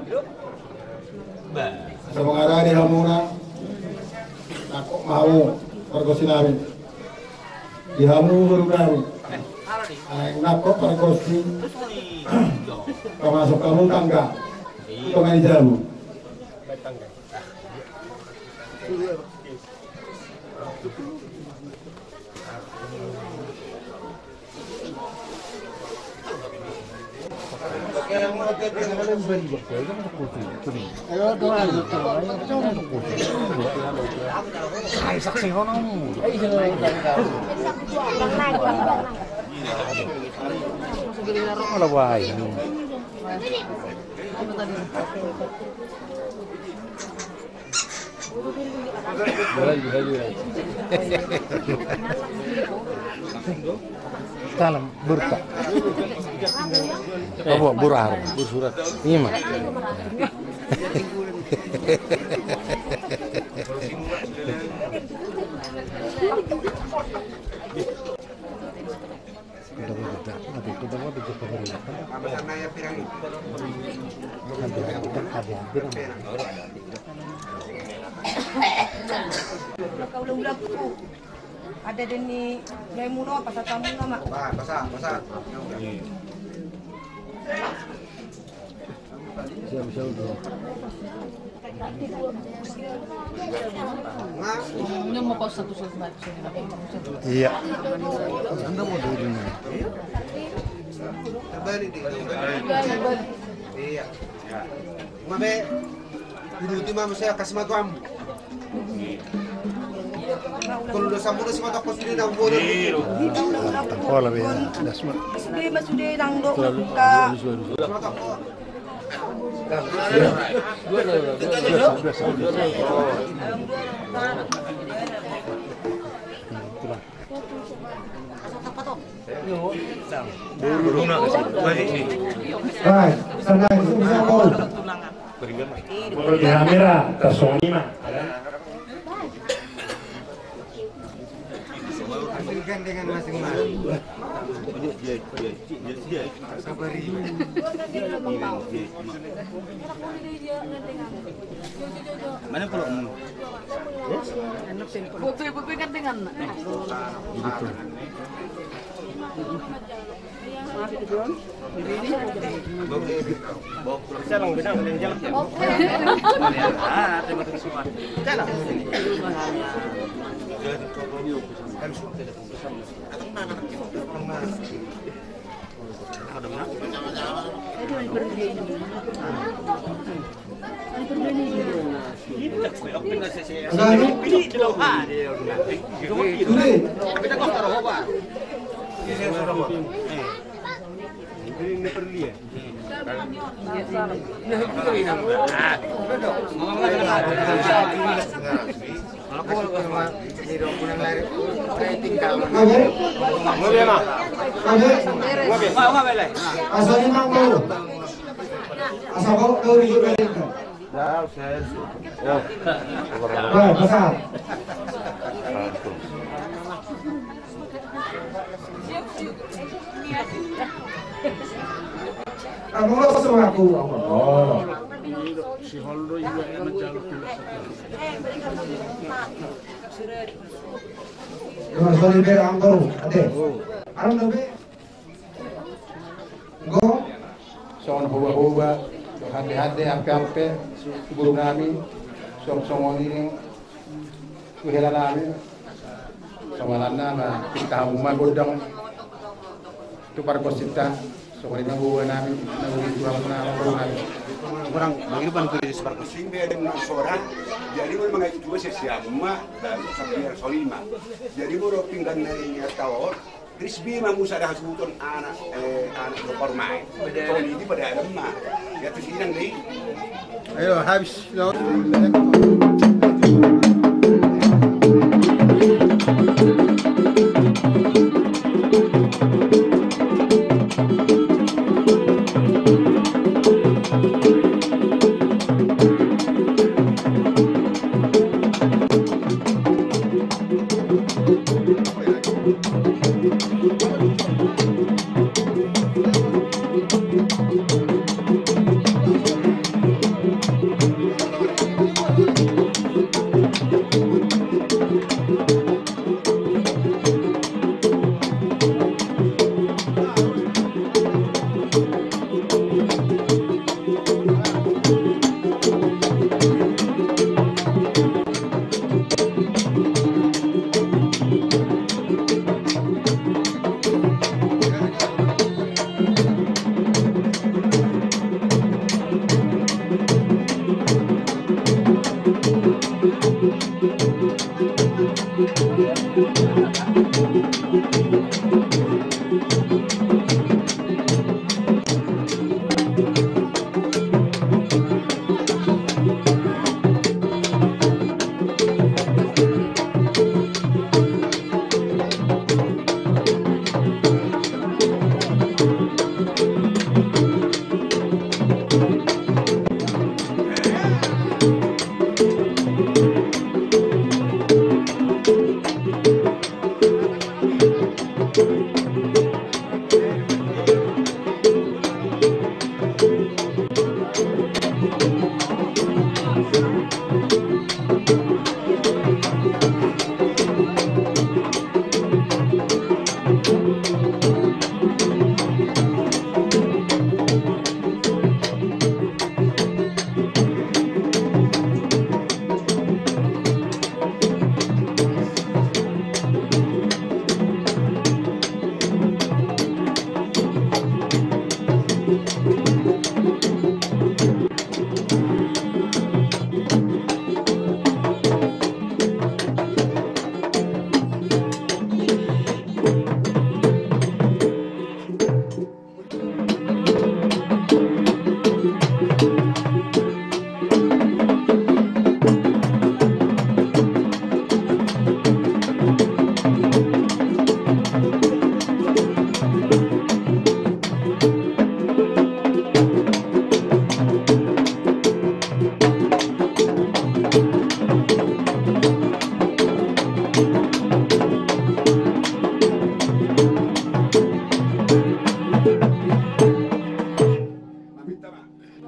Asa mangarade hamuna, nangkok ma hamu pargonsi nami. Di hamu boru nami. Ai nangkok pargonsi. Pamasuk hamu tangga. Tonga ni jabu. Salam, burta. Apa, burah, bursurat. Ima. Ada deni Maimunah, pasahat hamu nama. Pasa, pasa. Iya. Iya. Mabe. Dulu ti ma saya kasih matuam. Kalau udah sampai udah semata kos ini nang bodoh. Tangkola be, das ma. Sudah mas sudah nang dok ka. Baik, senang, senang. Menurut di kamera, kosong lima. Gandengan masing-masing. Sabar. Mana pulokmu? Bope, bope gandengan. Asa lima puluh. Asa kau kau di juga. Ya, saya. Ya. Ya, besar. Kamu lo semua aku. Oh. Si Holdo juga yang menjaluk. Terus dari Berang baru, ate. Anu lebih. Go. Songon hoba-hoba, hande-hande, ampe-ampe, tu boru nami, songon-songon i, tu hela nami, songon i ma, pinta hamu ma gondang, tu pargonsinta, songon i ma boru nami, na boru tu hamu na boru nami. Orang bagi depan tu di pargonsi. Sing be ada menang seorang, jadi mau mengajak dua sesi hamu ma, baru sampai solima. Jadi mau pinggan dari tahun, Risbi ma musa da hasuhuton anak, eh, anak do parumaen. Toni di pada alam ma. Ya tu sinang dei. Ayo, habis.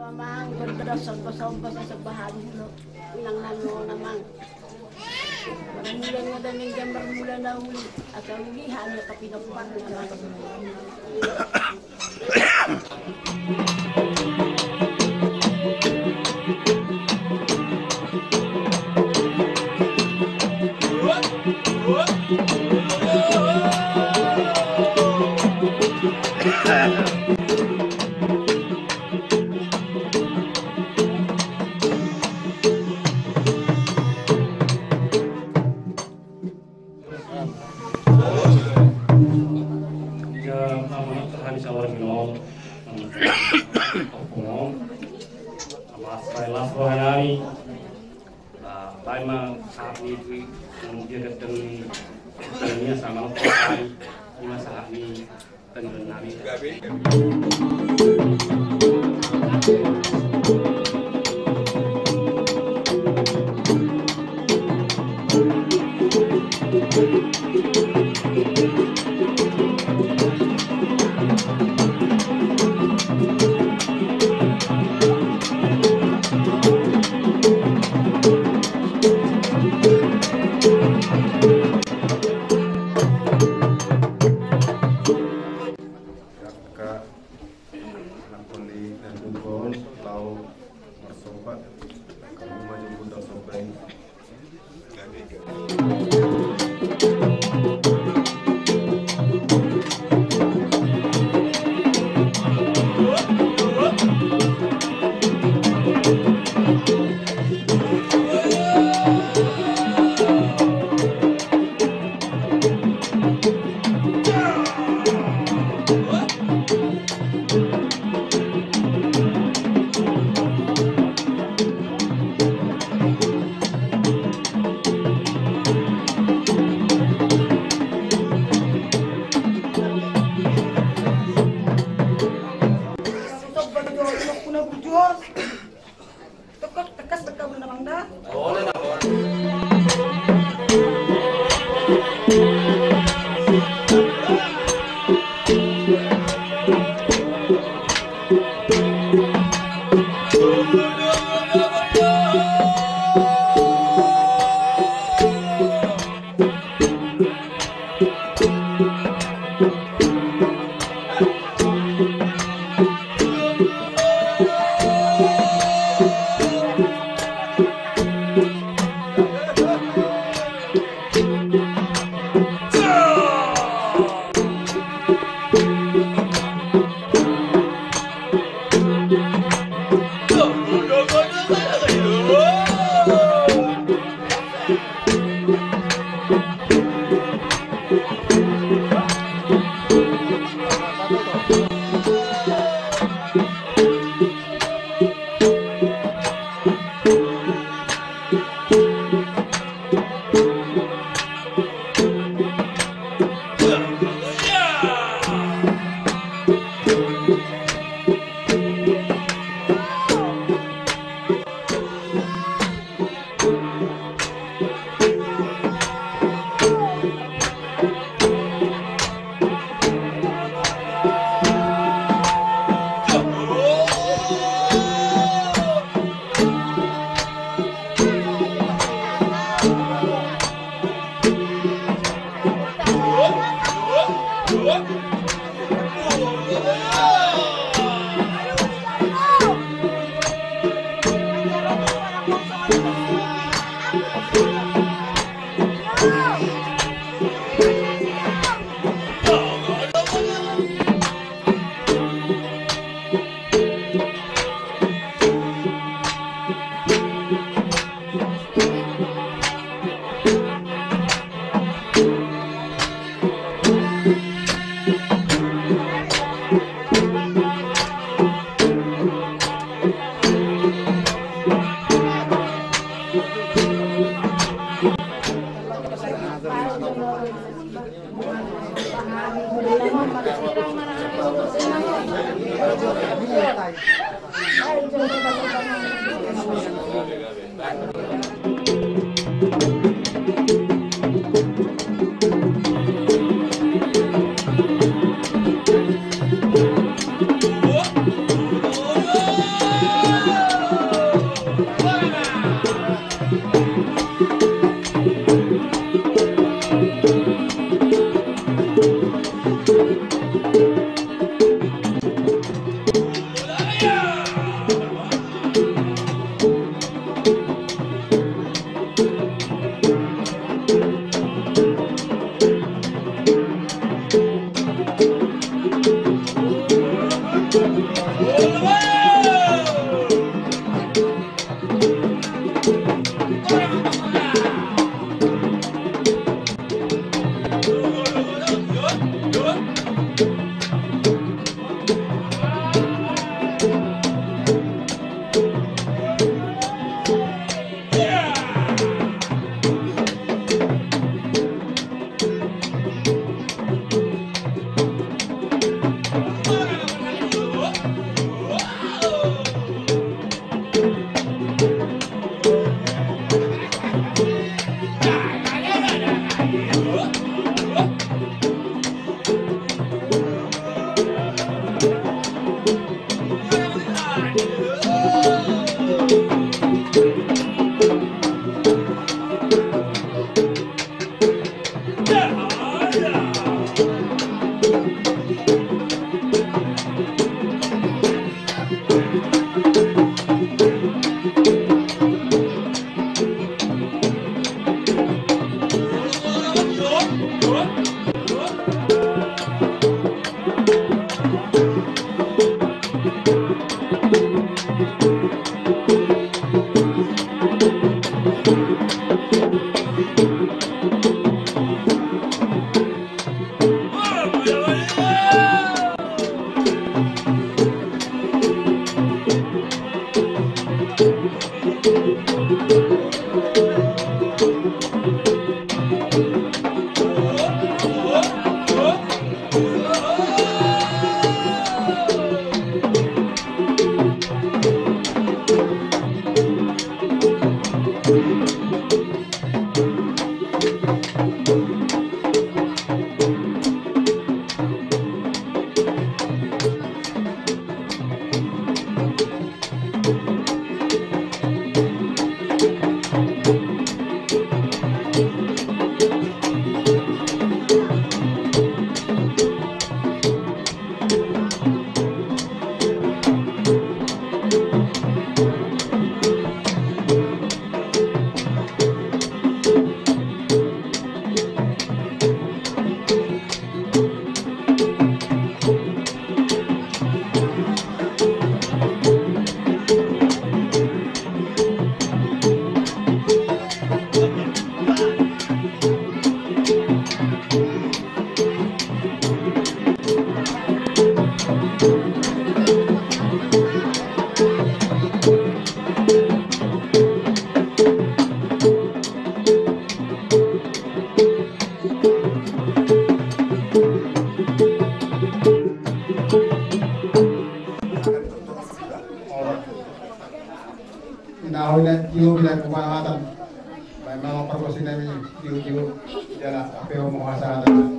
Amang, berdoa somba-somba, sesebahani lo. Inang nang lo, amang. Marmula na damang, marmula na uli. Asa uli hanya tapi depan, amang. Ia, amanat hami saluhutna on. Topung on. Amas rai las roha nami. Ba, baen ma sahat ni tu i, ia gandeng ni, gandeng ni sama lo hami. Ima sahat ni. Angka anakhon ni na dungkon, laho marsomba. Angka rumah jemput dan somba i. Tokok tekas berkabun na bangda. Ina hona tio bila kumalatan. Baik, mama pargosi nami tio-tio. Jala ape omo hasaratan.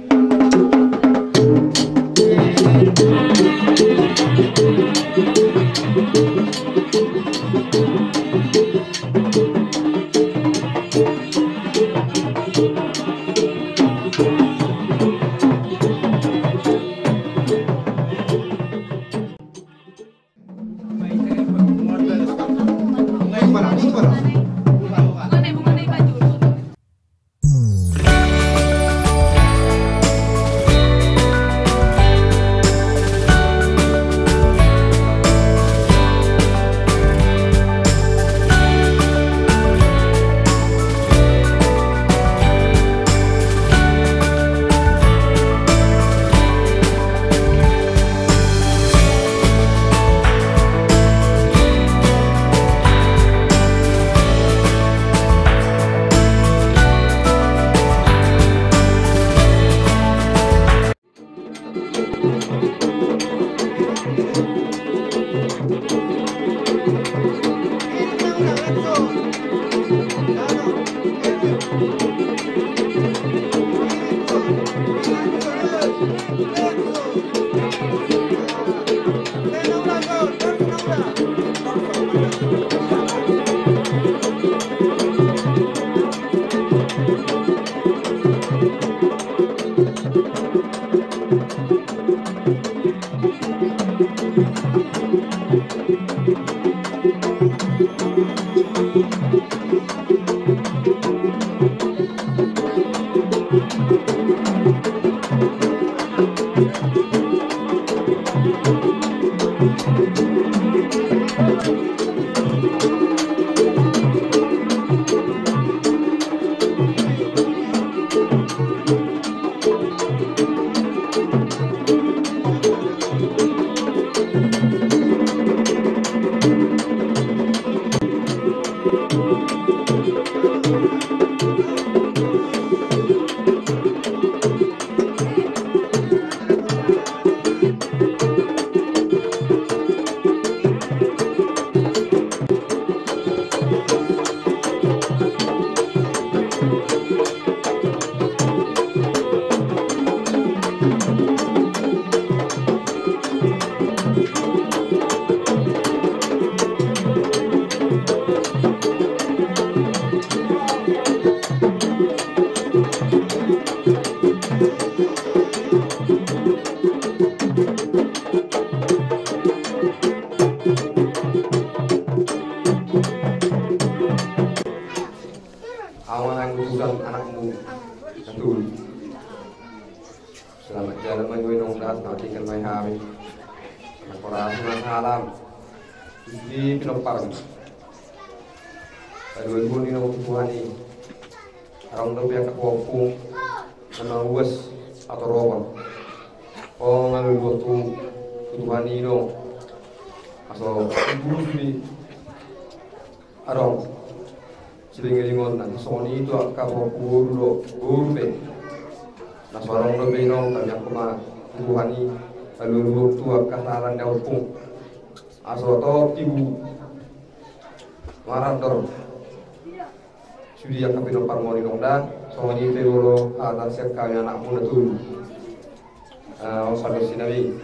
Tinggal mai hami. Nang horas ma salam. Di pinomparmi. Paduahon ni naung tu Tuhan i. Adong dope angka pahompu na mauas ator oban. O, nga luat tu Tuhan i do. Aso ibus ni adong silingilingon na songon i tu angka pahompu boru do, boru pe. Na so adong dope i do, tangiangkon ma tu Tuhan i, palualuhon tu angka sahala ni pahompu. Aso tong tibu marandor. Sude angka pinomparmon i do da, songon i pe molo hata sian hami anakmu na tolu. Ah, on pardongan nami.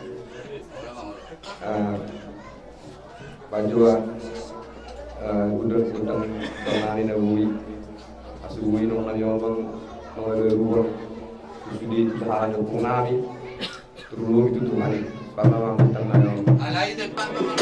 Ah, pajoa, ah, gondang, gondang nami na boi. Asu boi nang nami on mang, mang ada ruang. Sude tu sahala ni ompung nami. Turun tu Tuhan. Pama mang gondang nami on. Alai de pama mang.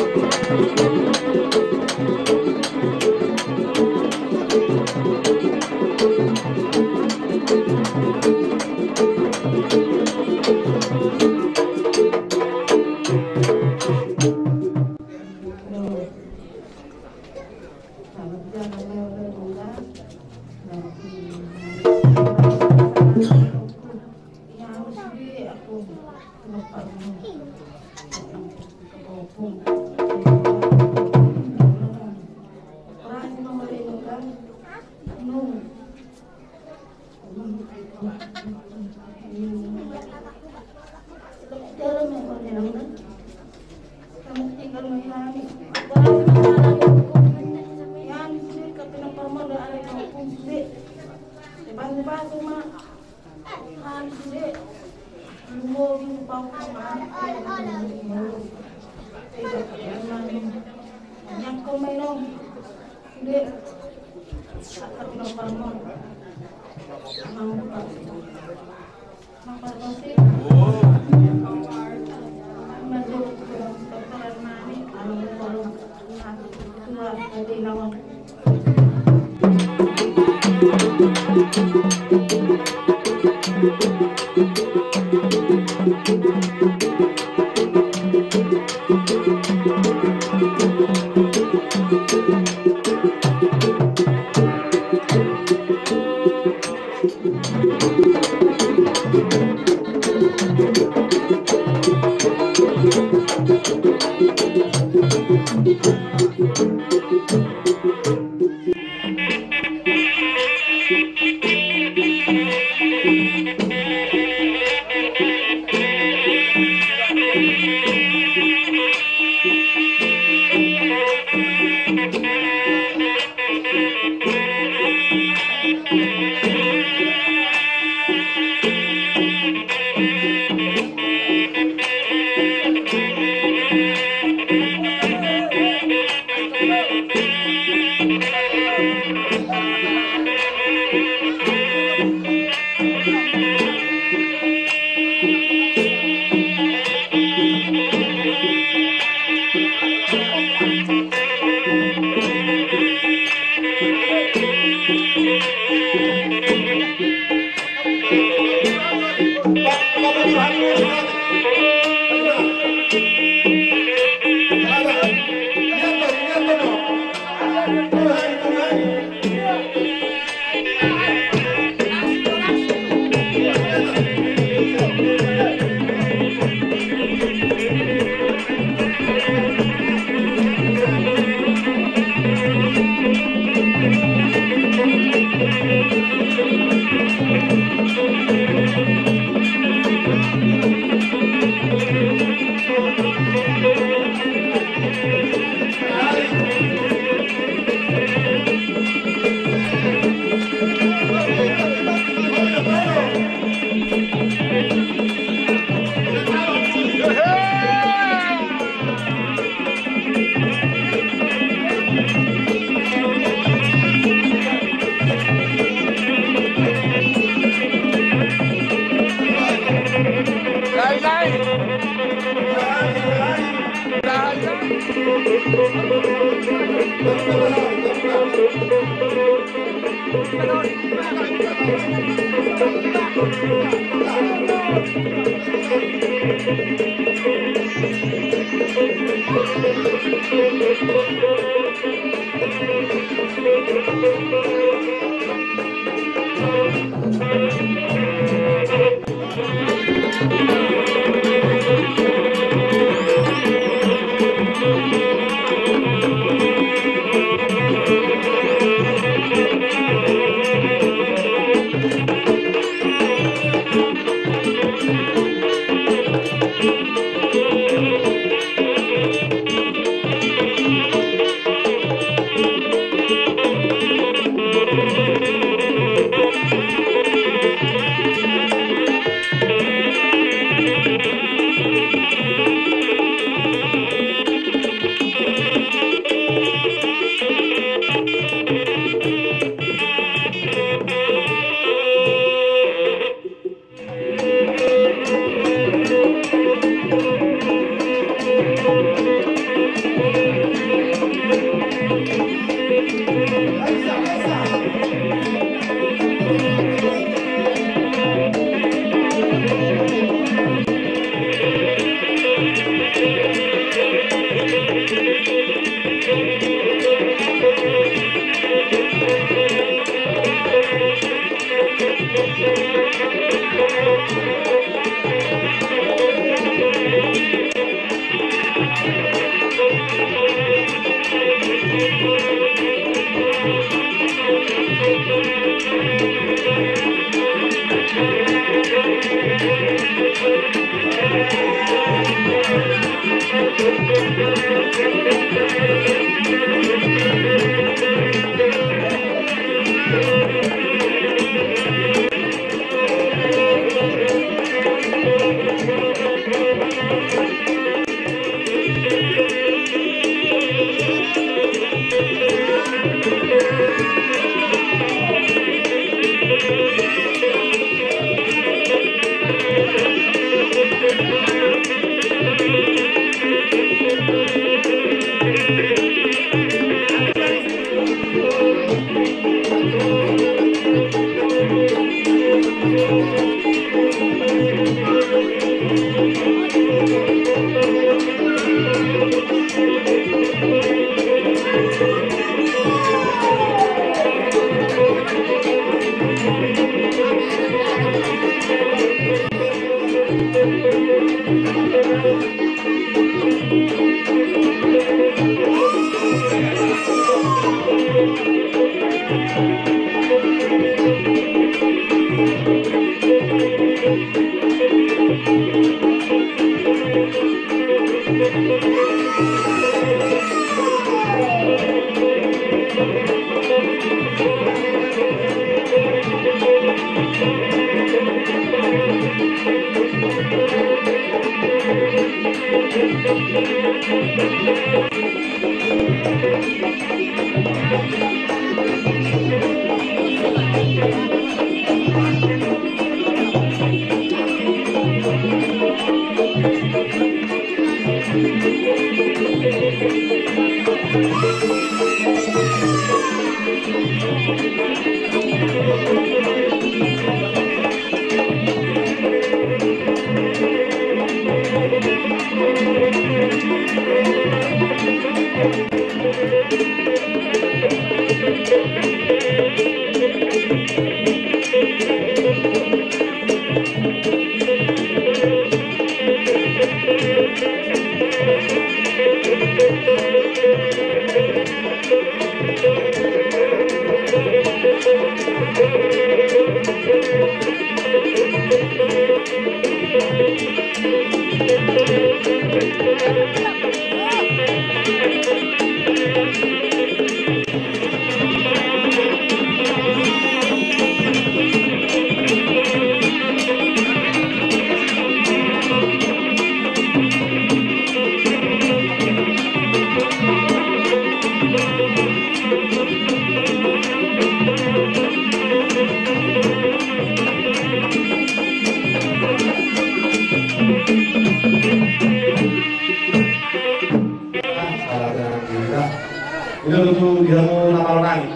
Ida do tu di hamu na malo nami.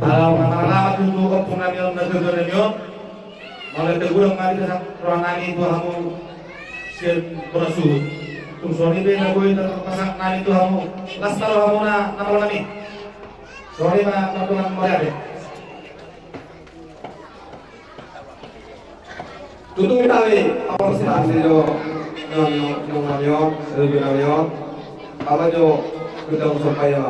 Ala na malo nami tu tu kampung nami on na gaga nami on. Mauliate godang ma di hamu roha nami tu hamu. Sian bona suhut. Tung songon i be na boi tarpasak nami tu hamu. Las ma rohamuna na molo nami. Songon i ma, mardongan mauliate. Tutu hami, apa sih hasil jo? Nang nang nang nang nang nang nang nang. Apa jo gedang sampai ya?